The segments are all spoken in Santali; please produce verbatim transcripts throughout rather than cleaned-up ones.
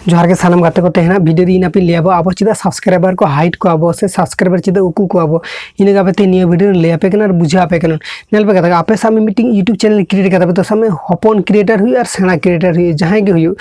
ᱡᱚᱦᱟᱨ ᱜᱮ ᱥᱟᱱᱟᱢ ᱜᱟᱛᱮ ᱠᱚ᱾ ᱛᱮᱦᱮᱧᱟᱜ ᱵᱷᱤᱰᱤᱭᱳ ᱨᱮ ᱤᱧ ᱟᱯᱮᱧ ᱞᱟᱹᱭ ᱟᱵᱚ, ᱟᱵᱚ ᱪᱮᱫᱟᱜ ᱥᱟᱵᱥᱠᱨᱟᱭᱵᱟᱨ ᱠᱚ ᱦᱟᱭᱤᱰ ᱠᱚᱣᱟ ᱵᱚ ᱥᱮ ᱥᱟᱵᱥᱠᱨᱟᱭᱵᱟᱨ ᱪᱮᱫᱟᱜ ᱩᱠᱩ ᱠᱚᱣᱟ ᱵᱚ, ᱤᱱᱟᱹ ᱜᱮ ᱟᱯᱮ ᱛᱮ ᱱᱤᱭᱟᱹ ᱵᱷᱤᱰᱤᱭᱳ ᱨᱮ ᱞᱟᱹᱭ ᱟᱯᱮ ᱠᱟᱱᱟ ᱟᱨ ᱵᱩᱡᱷᱟᱹᱣ ᱟᱯᱮ ᱠᱟᱱᱟ᱾ ᱧᱮᱞ ᱯᱮ ᱜᱟᱛᱮ ᱠᱚ, ᱟᱯᱮ ᱥᱟᱵ ᱢᱮ ᱢᱤᱫᱴᱤᱝ YouTube ᱪᱮᱱᱮᱞ ᱠᱨᱤᱭᱮᱴ ᱠᱟᱫᱟ ᱯᱮ, ᱛᱚ ᱥᱟᱵ ᱢᱮ ᱦᱚᱯᱚᱱ ᱠᱨᱤᱭᱮᱴᱟᱨ ᱦᱩᱭᱩᱜ ᱟᱨ ᱥᱮᱬᱟ ᱠᱨᱤᱭᱮᱴᱟᱨ ᱦᱩᱭᱩᱜ, ᱡᱟᱦᱟᱸᱭ ᱜᱮ ᱦᱩᱭᱩᱜ,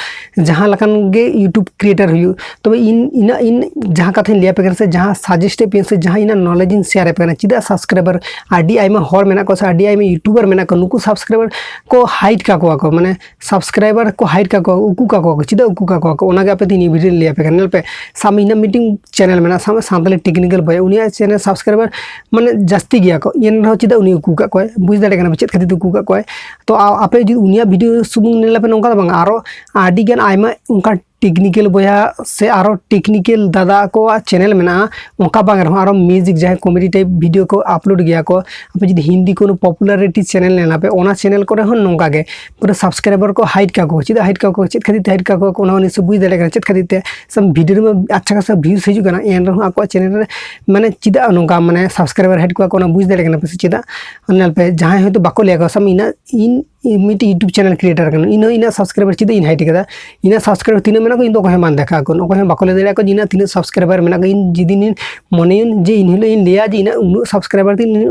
ᱡᱟᱦᱟᱸ ᱞᱮᱠᱟᱱ ᱜᱮ YouTube ᱠᱨᱤᱭᱮᱴᱟᱨ ᱦᱩᱭᱩᱜ, ᱛᱚᱵᱮ ᱤᱧ ᱤᱧᱟᱹᱜ ᱤᱧ ᱡᱟᱦᱟᱸ ᱠᱟᱛᱷᱟᱧ ᱞᱟᱹᱭ ᱟᱯᱮ ᱠᱟᱱᱟ ᱥᱮ ᱡᱟᱦᱟᱸ ᱥᱟᱡᱮᱥᱴ ᱟᱯᱮᱭᱟ ᱥᱮ ᱡᱟᱦᱟᱸ ᱤᱧᱟᱹᱜ ᱱᱚᱞᱮᱡᱽ ᱤᱧ ᱥᱮᱭᱟᱨ ᱟᱯᱮ ᱠᱟᱱᱟ, ᱪᱮᱫᱟᱜ ᱥᱟᱵᱥᱠᱨᱟᱭᱵᱟᱨ ᱟᱹᱰᱤ ᱟᱭᱢᱟ ᱦᱚᱲ ᱢᱮᱱᱟᱜ ᱠᱚᱣᱟ ᱥᱮ ᱟᱹᱰᱤ ᱟᱭᱢᱟ ᱭᱩᱴᱩᱵᱟᱨ ᱢᱮᱱᱟᱜ ᱠᱚᱣᱟ, ᱱᱩᱠᱩ ᱥᱟᱵᱥᱠᱨᱟᱭᱵᱟᱨ ᱠᱚ ᱦᱟᱭᱤᱰ ᱠᱟᱠᱚᱣᱟ ᱠᱚ, ᱢᱟᱱᱮ ᱥᱟᱵᱥᱠᱨᱟᱭᱵᱟᱨ ᱠᱚ ᱦᱟᱭᱤᱰ ᱠᱟᱠᱚᱣᱟ, ᱩᱠᱩ ᱠᱟᱠᱚᱣᱟ ᱠᱚ᱾ ᱪᱮᱫᱟᱜ ᱩᱠᱩ ᱠᱟᱠᱚᱣᱟ ᱠᱚ? ᱚᱱᱟᱜᱮ ᱟᱯᱮ ᱛᱮ ᱱᱤᱭᱟᱹ ᱵᱷᱤᱰᱤᱭᱳ ᱨᱮ ᱞᱟᱹᱭ ᱟᱯᱮ ᱠᱟᱱᱟ᱾ ᱧᱮᱞ ᱯᱮ, ᱥᱟᱵ ᱢᱮ ᱤᱧᱟᱹᱜ ᱢᱤᱫᱴᱤᱝ ᱪᱮᱱᱮᱞ ᱢᱮᱱᱟᱜᱼᱟ, ᱥᱟᱵ ᱢᱮ ᱥᱟᱱᱛᱟᱞᱤ ᱴᱮᱠᱱᱤᱠᱮᱞ ᱵᱚᱭ, ᱩᱱᱤᱭᱟᱜ ᱪᱮᱱᱮᱞ ᱥᱟᱵᱥᱠᱨᱟᱭᱵᱟᱨ ᱢᱟᱱᱮ ᱡᱟᱹᱥᱛᱤ ᱜᱮᱭᱟ ᱠᱚ, ᱮᱱ ᱨᱮᱦᱚᱸ ᱪᱮᱫᱟᱜ ᱩᱱᱤ ᱩᱠᱩ ᱠᱟᱜ ᱠᱚᱣᱟᱭ? ᱵᱩᱡᱽ ᱫᱟᱲᱮᱭᱟᱜ ᱠᱟᱱᱟ ᱯᱮ ᱪᱮᱫ ᱠᱷᱟᱹᱛᱤᱨ ᱛᱮ ᱩᱠᱩ ᱠᱟᱜ ᱠᱚᱣᱟᱭ? ᱛᱚ ᱟ- ᱟᱯᱮ ᱡᱩᱫᱤ ᱩᱱᱤᱭᱟᱜ ᱵᱷᱤᱰᱤᱭᱳ ᱥᱩᱢᱩᱝ ᱧᱮᱞ ᱟᱯᱮ ᱱᱚᱝᱠᱟ ᱫᱚ ᱵᱟᱝ, ᱟᱨᱚ ᱟᱹᱰᱤ ᱜᱟᱱ ᱟᱭᱢᱟ ᱚᱱᱠᱟ ᱴᱮᱠᱱᱤᱠᱮᱞ ᱵᱚᱭᱦᱟ ᱥᱮ ᱟᱨᱚ ᱴᱮᱠᱱᱤᱠᱮᱞ ᱫᱟᱫᱟ ᱠᱚᱣᱟᱜ ᱪᱮᱱᱮᱞ ᱢᱮᱱᱟᱜᱼᱟ, ᱚᱱᱠᱟ ᱵᱟᱝ ᱨᱮᱦᱚᱸ ᱟᱨᱚ ᱢᱤᱣᱡᱤᱠ ᱡᱟᱦᱟᱸᱭ ᱠᱚᱢᱮᱰᱤ ᱴᱟᱭᱤᱯ ᱵᱷᱤᱰᱤᱭᱳ ᱠᱚ ᱟᱯᱞᱳᱰ ᱜᱮᱭᱟ ᱠᱚ᱾ ᱟᱯᱮ ᱡᱩᱫᱤ ᱦᱤᱱᱫᱤ ᱠᱳᱱᱳ ᱯᱚᱯᱩᱞᱟᱨᱤᱴᱤ ᱪᱮᱱᱮᱞ ᱧᱮᱞ ᱟᱯᱮ, ᱚᱱᱟ ᱪᱮᱱᱮᱞ ᱠᱚᱨᱮ ᱦᱚᱸ ᱱᱚᱝᱠᱟ ᱜᱮ ᱯᱩᱨᱟᱹ ᱥᱟᱵᱥᱠᱨᱟᱭᱵᱟᱨ ᱠᱚ ᱦᱟᱭᱤᱰ ᱠᱟᱠᱚ᱾ ᱪᱮᱫᱟᱜ ᱦᱟᱭᱤᱰ ᱠᱟᱠᱚ, ᱪᱮᱫ ᱠᱷᱟᱹᱛᱤᱨ ᱛᱮ ᱦᱟᱭᱤᱰ ᱠᱟᱠᱚ, ᱚᱱᱟ ᱦᱚᱸ ᱱᱤᱥᱪᱚᱭ ᱵᱩᱡᱽ ᱫᱟᱲᱮᱭᱟᱜ ᱠᱟᱱᱟ ᱪᱮᱫ ᱠᱷᱟᱹᱛᱤᱨ ᱛᱮ᱾ ᱥᱟᱵ ᱵᱷᱤᱰᱤᱭᱳ ᱨᱮᱢᱟ ᱟᱪᱪᱷᱟ ᱠᱷᱟᱥᱟ ᱵᱷᱤᱭᱩᱥ ᱦᱤᱡᱩᱜ ᱠᱟᱱᱟ, ᱮᱱ ᱨᱮᱦᱚᱸ ᱟᱠᱚᱣᱟᱜ ᱪᱮᱱᱮᱞ ᱨᱮ ᱢᱟᱱᱮ ᱪᱮᱫᱟᱜ ᱱᱚᱝᱠᱟ ᱢᱟᱱᱮ ᱥᱟᱵᱥᱠᱨᱟᱭᱵᱟᱨ ᱦᱟᱭᱤᱰ ᱠᱚᱣᱟ ᱠᱚ, ᱚᱱᱟ ᱵᱩᱡᱽ ᱫᱟᱲᱮᱭᱟᱜ ᱠᱟᱱᱟ ᱯᱮ ᱥᱮ ᱪᱮᱫᱟᱜ? ᱧᱮᱞ ᱯᱮ, ᱡᱟᱦᱟᱸᱭ ᱦᱚᱭᱛᱳ ᱵᱟᱠᱚ ᱞᱟᱹᱭᱟ ᱠᱚ, ᱥᱟᱵ ᱤᱧᱟᱹᱜ ᱤᱧ ᱤᱧ ᱢᱤᱫᱴᱤᱡ YouTube ᱪᱮᱱᱮᱞ ᱠᱨᱤᱭᱮᱴᱟᱨ ᱠᱟᱱᱟ, ᱤᱧ ᱦᱚᱸ ᱤᱧᱟᱹᱜ ᱥᱟᱵᱥᱠᱨᱟᱭᱵᱟᱨ ᱪᱮᱫᱟᱜ ᱤᱧ ᱦᱟᱭᱤᱰ ᱠᱟᱫᱟ? ᱤᱧᱟᱹᱜ ᱥᱟᱵᱥᱠᱨᱟᱭᱵᱟᱨ ᱛᱤᱱᱟᱹᱜ ᱢᱮᱱᱟᱜ ᱠᱚᱣᱟ, ᱤᱧ ᱫᱚ ᱚᱠᱚᱭ ᱦᱚᱸ ᱵᱟᱝ ᱫᱮᱠᱷᱟᱣ ᱟᱠᱚ, ᱚᱠᱚᱭ ᱦᱚᱸ ᱵᱟᱠᱚ ᱞᱟᱹᱭ ᱫᱟᱲᱮᱭᱟᱜ ᱠᱚ ᱡᱮ ᱤᱧᱟᱹᱜ ᱛᱤᱱᱟᱹᱜ ᱥᱟᱵᱥᱠᱨᱟᱭᱵᱟᱨ ᱢᱮᱱᱟᱜ ᱠᱚᱣᱟ᱾ ᱤᱧ ᱡᱩᱫᱤ ᱤᱧ ᱢᱚᱱᱮᱭᱟᱹᱧ ᱡᱮ ᱤᱧ ᱦᱤᱞᱳᱜ ᱤᱧ ᱞᱟᱹᱭᱟ ᱡᱮ ᱤᱧᱟᱹᱜ ᱩᱱᱟᱹᱜ ᱥᱟᱵᱥᱠᱨᱟᱭᱵᱟᱨ ᱛᱤᱧ,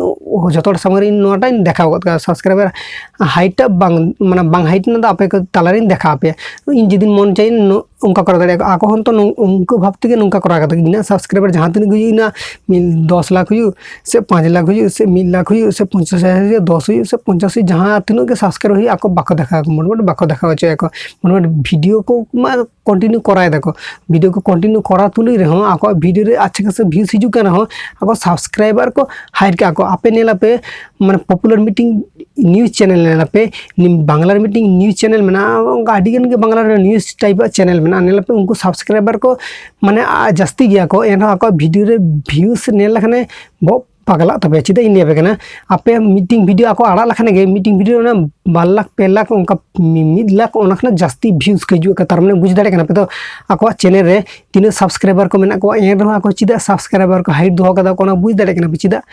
ᱡᱚᱛᱚ ᱦᱚᱲ ᱥᱟᱢᱟᱝ ᱨᱮ ᱤᱧ ᱱᱚᱣᱟᱴᱟᱜ ᱤᱧ ᱫᱮᱠᱷᱟᱣ ᱜᱚᱫ ᱠᱟᱜᱼᱟ, ᱥᱟᱵᱥᱠᱨᱟᱭᱵᱟᱨ ᱦᱟᱭᱤᱰ ᱴᱟᱜ ᱵᱟᱝ, ᱢᱟᱱᱮ ᱵᱟᱝ ᱦᱟᱭᱤᱰ ᱚᱱᱟ ᱫᱚ ᱟᱯᱮ ᱠᱚ ᱛᱟᱞᱟᱨᱤᱧ ᱫᱮᱠᱷᱟᱣ ᱟᱯᱮᱭᱟ᱾ ᱤᱧ ᱡᱩᱫᱤᱧ ᱢᱚᱱ ᱪᱟᱭᱟᱹᱧ ᱱᱚ-, ᱚᱱᱠᱟ ᱠᱚᱨᱟᱣ ᱫᱟᱲᱮᱭᱟᱜᱼᱟ ᱠᱚ᱾ ᱟᱠᱚ ᱦᱚᱸ ᱛᱚ ᱱᱚᱝ-, ᱩᱱᱠᱩ ᱵᱷᱟᱵᱽ ᱛᱮᱜᱮ ᱱᱚᱝᱠᱟ ᱠᱚᱨᱟᱣ ᱠᱟᱛᱮ ᱤᱧᱟᱹᱜ ᱥᱟᱵᱥᱠᱨᱟᱭᱵᱟᱨ ᱡᱟᱦᱟᱸ ᱛᱤᱱᱟᱹᱜ ᱜᱮ ᱦᱩᱭᱩᱜ, ᱤᱧᱟᱹᱜ ᱢᱤᱫ ᱫᱚᱥ ᱞᱟᱠᱷ ᱦᱩᱭᱩᱜ ᱥᱮ ᱯᱟᱸᱪ ᱞᱟᱠᱷ ᱦᱩᱭᱩᱜ ᱥᱮ ᱢᱤᱫ ᱞᱟᱠᱷ ᱦᱩᱭᱩᱜ ᱥᱮ ᱯᱚᱧᱪᱟᱥ ᱦᱟᱡᱟᱨ ᱦᱩᱭᱩᱜ, ᱫᱚᱥ ᱦᱩᱭᱩᱜ ᱥᱮ ᱯᱚᱧᱪᱟᱥ ᱦᱩᱭᱩᱜ, ᱡᱟᱦᱟᱸ ᱛᱤᱱᱟᱹᱜ ᱜᱮ ᱥᱟᱵᱥᱠᱨᱟᱭᱵᱟᱨ ᱦᱩᱭᱩᱜ, ᱟᱠᱚ ᱵᱟᱠᱚ ᱫᱮᱠᱷᱟᱣ ᱟᱠᱚ, ᱢᱚᱴᱟᱢᱩᱴᱤ ᱵᱟᱠᱚ ᱫᱮᱠᱷᱟᱣ ᱦᱚᱪᱚᱭᱟᱠᱚ᱾ ᱢᱚᱴᱟᱢᱩᱴᱤ ᱵᱷᱤᱰᱤᱭᱳ ᱠᱚ ᱢᱟ ᱠᱚᱱᱴᱤᱱᱤᱭᱩ ᱠᱚᱨᱟᱣ ᱫᱟᱠᱚ, ᱵᱷᱤᱰᱤᱭᱳ ᱠᱚ ᱠᱚᱱᱴᱤᱱᱤᱭᱩ ᱠᱚᱨᱟᱣ ᱛᱩᱞᱩᱡ ᱨᱮᱦᱚᱸ ᱟᱠᱚᱣᱟᱜ ᱵᱷᱤᱰᱤᱭᱳ ᱨᱮ ᱟᱪᱪᱷᱟ ᱠᱷᱟᱥᱟ ᱵᱷᱤᱭᱩᱥ ᱦᱤᱡᱩᱜ ᱠᱟᱱ ᱨᱮᱦᱚᱸ ᱟᱠᱚ ᱥᱟᱵᱥᱠᱨᱟᱭᱵᱟᱨ ᱠᱚ ᱦᱟᱭᱤᱰ ᱠᱟᱜᱼᱟ ᱠᱚ᱾ ᱟᱯᱮ ᱧᱮᱞ ᱟᱯᱮ, ᱢᱟᱱᱮ ᱯᱚᱯᱩᱞᱟᱨ ᱢᱤᱫᱴᱤᱝ ᱱᱤᱭᱩᱡᱽ ᱪᱮᱱᱮᱞ ᱧᱮᱞ ᱟᱯᱮ, ᱱᱤᱢ-, ᱵᱟᱝᱞᱟ ᱨᱮ ᱢᱤᱫᱴᱤᱝ ᱱᱤᱭᱩᱡᱽ ᱪᱮᱱᱮᱞ ᱢᱮᱱᱟᱜᱼᱟ, ᱚᱱᱠᱟ ᱟᱹᱰᱤ ᱜᱟᱱ ᱜᱮ ᱵᱟᱝᱞᱟ ᱨᱮ ᱱᱤᱭᱩᱡᱽ ᱴᱟᱭᱤᱯ ᱟᱜ ᱪᱮᱱᱮᱞ ᱢᱮᱱᱟᱜᱼᱟ᱾ ᱧᱮᱞ ᱟᱯᱮ ᱩᱱᱠᱩ ᱥᱟᱵᱥᱠᱨᱟᱭᱵᱟᱨ ᱠᱚ ᱢᱟᱱᱮ ᱟ-, ᱡᱟᱹᱥᱛᱤ ᱜᱮᱭᱟ ᱠᱚ, ᱮᱱᱨᱮᱦᱚᱸ ᱟᱠᱚᱣᱟᱜ ᱵᱷᱤᱰᱤᱭᱳ ᱨᱮ ᱵᱷᱤᱭᱩᱥ ᱧᱮᱞ ᱞᱮᱠᱷᱟᱱᱮ ᱵᱚᱦᱚᱜ ᱯᱟᱜᱞᱟᱜ ᱛᱟᱯᱮᱭᱟ᱾ ᱪᱮᱫᱟᱜ ᱤᱧ ᱞᱟᱹᱭ ᱟᱯᱮ ᱠᱟᱱᱟ, ᱟᱯᱮ ᱢᱤᱫᱴᱤᱝ ᱵᱷᱤᱰᱤᱭᱳ ᱟᱠᱚ ᱟᱲᱟᱜ ᱞᱮᱠᱷᱟᱱ ᱜᱮ ᱢᱤᱫᱴᱤᱝ ᱵᱷᱤᱰᱤᱭᱳ ᱨᱮ ᱚᱱᱟ ᱵᱟᱨ ᱞᱟᱠᱷ ᱯᱮ ᱞᱟᱠᱷ ᱚᱱᱠᱟ ᱢᱤ-, ᱢᱤᱫ ᱞᱟᱠᱷ ᱚᱱᱟ ᱠᱷᱚᱱᱟᱜ ᱡᱟᱹᱥᱛᱤ ᱵᱷᱤᱭᱩᱥ ᱠᱚ ᱦᱤᱡᱩᱜᱼᱟ᱾ ᱛᱟᱨ ᱢᱟᱱᱮ ᱵᱩᱡᱽ ᱫᱟᱲᱮᱭᱟᱜ ᱠᱟᱱᱟ ᱯᱮ ᱛᱚ ᱟᱠᱚᱣᱟᱜ ᱪᱮᱱᱮᱞ ᱨᱮ ᱛᱤᱱᱟᱹᱜ ᱥᱟᱵᱥᱠᱨᱟᱭᱵᱟᱨ ᱠᱚ ᱢᱮᱱᱟᱜ ᱠᱚᱣᱟ, ᱮᱱ ᱨᱮᱦᱚᱸ ᱟᱠᱚ ᱪᱮᱫᱟᱜ ᱥᱟᱵᱥᱠᱨᱟᱭᱵᱟᱨ ᱠᱚ ᱦᱟᱭᱤᱰ ᱫᱚᱦᱚ ᱠᱟᱫᱟ ᱠᱚ, ᱚᱱᱟ ᱵᱩᱡᱽ ᱫᱟᱲᱮᱭᱟᱜ ᱠᱟᱱᱟ ᱯᱮ ᱪᱮᱫᱟᱜ?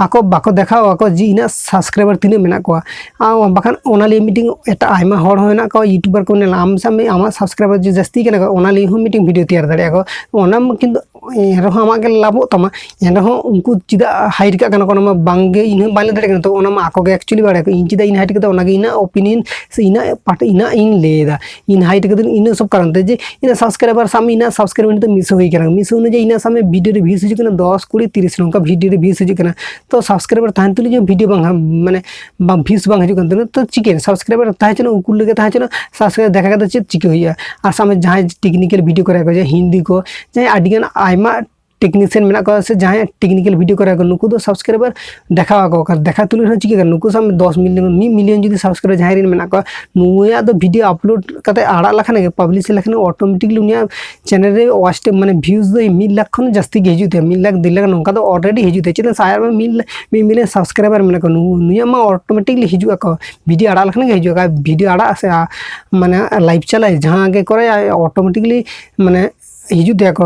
ᱟᱠᱚ ᱵᱟᱠᱚ ᱫᱮᱠᱷᱟᱣ ᱟᱠᱚ ᱡᱮ ᱤᱧᱟᱹᱜ subscriber ᱛᱤᱱᱟᱹᱜ ᱢᱮᱱᱟᱜ ᱠᱚᱣᱟ᱾ ᱟᱨ ᱵᱟᱠᱷᱟᱱ ᱚᱱᱟ ᱞᱟᱹᱭ ᱢᱤᱫᱴᱤᱝ ᱮᱴᱟᱜ ᱟᱭᱢᱟ ᱦᱚᱲ ᱦᱚᱸ ᱢᱮᱱᱟᱜ ᱠᱚᱣᱟ, YouTuber ᱠᱚ ᱢᱮᱱᱟᱜᱼᱟ, ᱟᱢ ᱥᱟᱵ ᱢᱮ ᱟᱢᱟᱜ subscriber ᱡᱮ ᱡᱟᱹᱥᱛᱤ ᱠᱟᱱᱟ ᱠᱚ, ᱚᱱᱟ ᱞᱟᱹᱭ ᱦᱚᱸ ᱢᱤᱫᱴᱤᱝ video ᱛᱮᱭᱟᱨ ᱫᱟᱲᱮᱭᱟᱜᱼᱟ ᱠᱚ᱾ ᱚᱱᱟ ᱢᱟ ᱠᱤᱱᱛᱩ ᱮᱱᱨᱮᱦᱚᱸ ᱟᱢᱟᱜ ᱜᱮ ᱞᱟᱵᱷᱚᱜ ᱛᱟᱢᱟ᱾ ᱮᱱᱨᱮᱦᱚᱸ ᱩᱱᱠᱩ ᱪᱮᱫᱟᱜ hide ᱠᱟᱜ ᱠᱟᱱᱟ ᱠᱚ, ᱚᱱᱟ ᱢᱟ ᱵᱟᱝ ᱜᱮ, ᱤᱧ ᱦᱚᱸ ᱵᱟᱹᱧ ᱞᱟᱹᱭ ᱫᱟᱲᱮᱭᱟᱜ ᱠᱟᱱᱟ᱾ ᱛᱚ ᱚᱱᱟ ᱢᱟ ᱟᱠᱚ ᱜᱮ actually ᱵᱟᱲᱟᱭᱟᱠᱚ, ᱤᱧ ᱪᱮᱫᱟᱜ ᱤᱧ hide ᱠᱟᱫᱟ, ᱚᱱᱟᱜᱮ ᱤᱧᱟᱹᱜ opinion ᱥᱮ ᱤᱧᱟᱹᱜ part, ᱤᱧᱟᱹᱜ ᱤᱧ ᱞᱟᱹᱭ ᱮᱫᱟ᱾ ᱤᱧ hide ᱠᱟᱹᱫᱟᱹᱧ ᱤᱱᱟᱹ ᱥᱚᱵ ᱠᱟᱨᱚᱱ ᱛᱮ, ᱡᱮ ᱤᱧᱟᱹᱜ subscriber ᱥᱟᱵ ᱢᱮ, ᱤᱧᱟᱹᱜ subscriber ᱱᱤᱛᱚᱜ ᱢᱤᱫ ᱥᱚ ᱦᱩᱭ ᱠᱟᱱᱟ, ᱢᱤᱫ ᱥᱚ ᱚᱱᱩᱡᱟᱭᱤ ᱤᱧᱟᱹᱜ ᱥᱟᱵ ᱢᱮ video ᱨᱮ views ᱦᱤᱡᱩᱜ ᱠᱟᱱᱟ ᱫᱚᱥ, ᱠᱩᱲᱤ, ᱛᱤᱨᱤᱥ ᱱᱚᱝᱠᱟ video ᱨᱮ views ᱦᱤᱡᱩᱜ ᱠᱟᱱᱟ᱾ ᱛᱚ subscriber ᱛᱟᱦᱮᱱ ᱛᱩᱞᱩᱡ ᱦᱚᱸ video ᱵᱟᱝ ᱦᱟ-, ᱢᱟᱱᱮ ᱵᱟᱝ, views ᱵᱟᱝ ᱦᱤᱡᱩᱜ ᱠᱟᱱ ᱛᱟᱦᱮᱱᱟ᱾ ᱛᱚ ᱪᱤᱠᱟᱹᱭᱮᱱᱟ? Subscriber ᱛᱟᱦᱮᱸ ᱦᱚᱪᱚᱱᱟ, ᱩᱱᱠᱩ ᱞᱟᱹᱜᱤᱫ ᱛᱟᱦᱮᱸ ᱦᱚᱪᱚᱱᱟ, subscriber ᱫᱮᱠᱷᱟ ᱠᱟᱛᱮ ᱪᱮᱫ ᱪᱤᱠᱟᱹ ᱦᱩᱭᱩᱜᱼᱟ? ᱟᱨ ᱥᱟᱵ ᱢᱮ ᱡᱟᱦᱟᱸᱭ technical video ᱠᱚᱨᱮ ᱠᱚ, ᱡᱮ ᱦᱤᱱᱫᱤ ᱠᱚ, ᱡᱟᱦᱟᱸᱭ ᱟᱹᱰᱤᱜᱟᱱ ᱟᱭᱢᱟ technician ᱢᱮᱱᱟᱜ ᱠᱚᱣᱟ ᱥᱮ ᱡᱟᱦᱟᱸᱭ technical video ᱠᱚᱨᱮ ᱠᱚ, ᱱᱩᱠᱩ ᱫᱚ subscriber ᱫᱮᱠᱷᱟᱣ ᱟᱠᱚ ᱠᱟᱱᱟ᱾ ᱫᱮᱠᱷᱟᱣ ᱛᱩᱞᱩᱡ ᱨᱮᱦᱚᱸ ᱪᱤᱠᱟᱹ ᱠᱟᱱᱟ? ᱱᱩᱠᱩ ᱥᱟᱵ ᱢᱮ ᱫᱚᱥ million, ᱢᱤᱫ million ᱡᱩᱫᱤ subscriber ᱡᱟᱦᱟᱸᱭ ᱨᱮᱱ ᱢᱮᱱᱟᱜ ᱠᱚᱣᱟ, ᱱᱩᱭᱟᱜ ᱫᱚ video upload ᱠᱟᱛᱮ ᱟᱲᱟᱜ ᱞᱮᱠᱷᱟᱱ ᱜᱮ, publish ᱞᱮᱠᱷᱟᱱ ᱜᱮ automatically ᱩᱱᱤᱭᱟᱜ channel ᱨᱮ watch time, ᱢᱟᱱᱮ views ᱫᱚ ᱢᱤᱫ ᱞᱟᱠᱷ ᱠᱷᱚᱱ ᱡᱟᱹᱥᱛᱤ ᱜᱮ ᱦᱤᱡᱩᱜ ᱛᱟᱭᱟ, ᱢᱤᱫ ᱞᱟᱠᱷ ᱰᱮᱲ ᱞᱟᱠᱷ ᱱᱚᱝᱠᱟ ᱫᱚ already ᱦᱤᱡᱩᱜ ᱛᱟᱭᱟ᱾ ᱪᱮᱫᱟᱜ ᱥᱮ ᱟᱭᱟᱜ ᱢᱟ ᱢᱤᱫ ᱞᱟ-, ᱢᱤᱫ million subscriber ᱢᱮᱱᱟᱜ ᱠᱚᱣᱟ, ᱱᱩ-, ᱱᱩᱭᱟᱜ ᱢᱟ automatically ᱦᱤᱡᱩᱜ ᱟᱠᱚ, video ᱟᱲᱟᱜ ᱞᱮᱠᱷᱟᱱ ᱜᱮ ᱦᱤᱡᱩᱜ ᱟᱠᱚ, video ᱟᱲᱟᱜ ᱥᱮ ᱟ-, ᱢᱟᱱᱮ live ᱪᱟᱞᱟᱜ ᱡᱟᱦᱟᱸ ᱜᱮ ᱠᱚᱨᱟᱭ automatically ᱢᱟᱱᱮ ᱦᱤᱡᱩᱜ ᱛᱟᱭᱟ ᱠᱚ,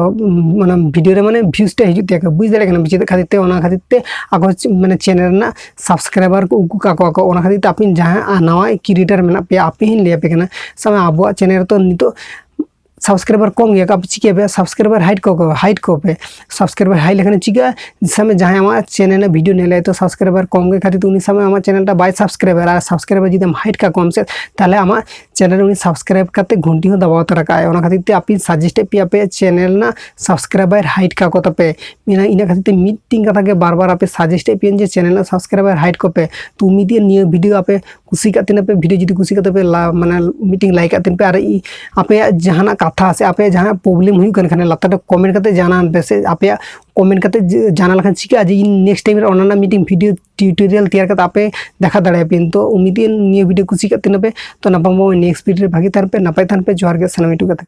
ᱚᱱᱟ video ᱨᱮ ᱢᱟᱱᱮ views ᱴᱟᱜ ᱦᱤᱡᱩᱜ ᱛᱟᱭᱟ ᱠᱚ, ᱵᱩᱡᱽ ᱫᱟᱲᱮᱭᱟᱜ ᱠᱟᱱᱟ ᱪᱮᱫ ᱠᱷᱟᱹᱛᱤᱨ ᱛᱮ? ᱚᱱᱟ ᱠᱷᱟᱹᱛᱤᱨ ᱛᱮ ᱟᱠᱚ ᱪ-, ᱢᱟᱱᱮ channel ᱨᱮᱱᱟᱜ subscriber ᱠᱚ ᱩᱠᱩ ᱠᱟᱠᱚ ᱟᱠᱚ᱾ ᱚᱱᱟ ᱠᱷᱟᱹᱛᱤᱨ ᱛᱮ ᱟᱯᱮ ᱡᱟᱦᱟᱸ ᱱᱟᱣᱟ creator ᱢᱮᱱᱟᱜ ᱯᱮᱭᱟ, ᱟᱯᱮ ᱦᱚᱸᱧ ᱞᱟᱹᱭ ᱟᱯᱮ ᱠᱟᱱᱟ, ᱥᱟᱵ ᱢᱮ ᱟᱵᱚᱣᱟᱜ channel ᱨᱮ ᱛᱚ ᱱᱤᱛᱚᱜ subscriber ᱠᱚᱢ ᱜᱮᱭᱟ ᱠᱚ, ᱟᱯᱮ ᱪᱤᱠᱟᱹᱭᱟᱯᱮ? Subscriber hide ᱠᱚ, hide ᱠᱚᱯᱮ᱾ Subscriber hide ᱞᱮᱠᱷᱟᱱ ᱪᱤᱠᱟᱹᱜᱼᱟ? ᱥᱟᱵ ᱢᱮ ᱡᱟᱦᱟᱸᱭ ᱟᱢᱟᱜ channel ᱨᱮᱱᱟᱜ video ᱧᱮᱞᱟᱭ, ᱛᱚ subscriber ᱠᱚᱢ ᱜᱮ ᱠᱷᱟᱹᱛᱤᱨ ᱛᱮ ᱩᱱᱤ ᱥᱟᱵ ᱢᱮ ᱟᱢᱟᱜ channel ᱴᱟ ᱵᱟᱭ subscriber, ᱟᱨ subscriber ᱡᱩᱫᱤ ᱟᱢ hide ᱠᱟᱠᱚᱣᱟᱢ ᱥᱮ, ᱛᱟᱦᱚᱞᱮ ᱟᱢᱟᱜ channel ᱨᱮ ᱩᱱᱤ subscribe ᱠᱟᱛᱮ ᱜᱷᱚᱱᱴᱤ ᱦᱚᱸ ᱫᱟᱵᱟᱣ ᱛᱚᱨᱟ ᱠᱟᱜᱼᱟᱭ᱾ ᱚᱱᱟ ᱠᱷᱟᱹᱛᱤᱨ ᱛᱮ ᱟᱯᱮ suggest ᱮᱫ ᱯᱮᱭᱟ ᱟᱯᱮ channel ᱨᱮᱱᱟᱜ subscriber hide ᱠᱟᱠᱚ ᱛᱟᱯᱮ᱾ ᱤᱱᱟᱹ, ᱤᱱᱟᱹ ᱠᱷᱟᱹᱛᱤᱨ ᱛᱮ ᱢᱤᱫᱴᱤᱝ ᱠᱟᱛᱷᱟ ᱜᱮ ᱵᱟᱨ ᱵᱟᱨ ᱟᱯᱮ suggest ᱮᱫ ᱯᱮᱭᱟᱧ ᱡᱮ channel ᱨᱮᱱᱟᱜ subscriber hide ᱠᱚᱯᱮ᱾ ᱛᱚ ᱩᱢᱤᱫ ᱱᱤᱭᱟᱹ video ᱟᱯᱮ ᱠᱩᱥᱤ ᱠᱟᱜ ᱛᱤᱧᱟᱹ ᱯᱮ, video ᱡᱩᱫᱤ ᱠᱩᱥᱤ ᱠᱟᱜ ᱛᱟᱯᱮ ᱞᱟ-, ᱢᱟᱱᱮ ᱢᱤᱫᱴᱤᱝ like ᱟᱜ ᱛᱤᱧ ᱯᱮ, ᱟᱨ ᱤ-, ᱟᱯᱮᱭᱟᱜ ᱡᱟᱦᱟᱱᱟᱜ ᱠᱟᱛᱷᱟ ᱥᱮ ᱟᱯᱮᱭᱟᱜ ᱡᱟᱦᱟᱱᱟᱜ problem ᱦᱩᱭᱩᱜ ᱠᱟᱱ ᱠᱷᱟᱱ ᱞᱟᱛᱟᱨ ᱨᱮ comment ᱠᱟᱛᱮ ᱡᱟᱱᱟᱣ ᱯᱮ, ᱥᱮ ᱟᱯᱮᱭᱟᱜ comment ᱠᱟᱛᱮ ᱡ-, ᱡᱟᱱᱟᱣ ᱞᱮᱠᱷᱟᱱ ᱪᱤᱠᱟᱹᱜᱼᱟ ᱡᱮ ᱤᱧ next time ᱨᱮ ᱚᱱᱟ ᱨᱮᱱᱟᱜ ᱢᱤᱫᱴᱤᱝ video tutorial ᱛᱮᱭᱟᱨ ᱠᱟᱛᱮ ᱟᱯᱮ ᱫᱮᱠᱷᱟ ᱫᱟᱲᱮᱭᱟᱯᱮᱭᱟᱹᱧ᱾ ᱛᱚ ᱩᱢᱤᱫ ᱱᱤᱭᱟᱹ video ᱠᱩᱥᱤ ᱠᱟᱜ ᱛᱤᱧᱟᱹ ᱯᱮ᱾ ᱛᱚ ᱱᱟᱯᱟᱢ ᱵᱚᱱ next video ᱨᱮ, ᱵᱷᱟᱜᱮ ᱛᱟᱦᱮᱱ ᱯᱮ, ᱱᱟᱯᱟᱭ ᱛᱟᱦᱮᱱ ᱯᱮ᱾ ᱡᱚᱦᱟᱨ ᱜᱮ ᱥᱟᱱᱟᱢ YouTube ᱜᱟᱛᱮ᱾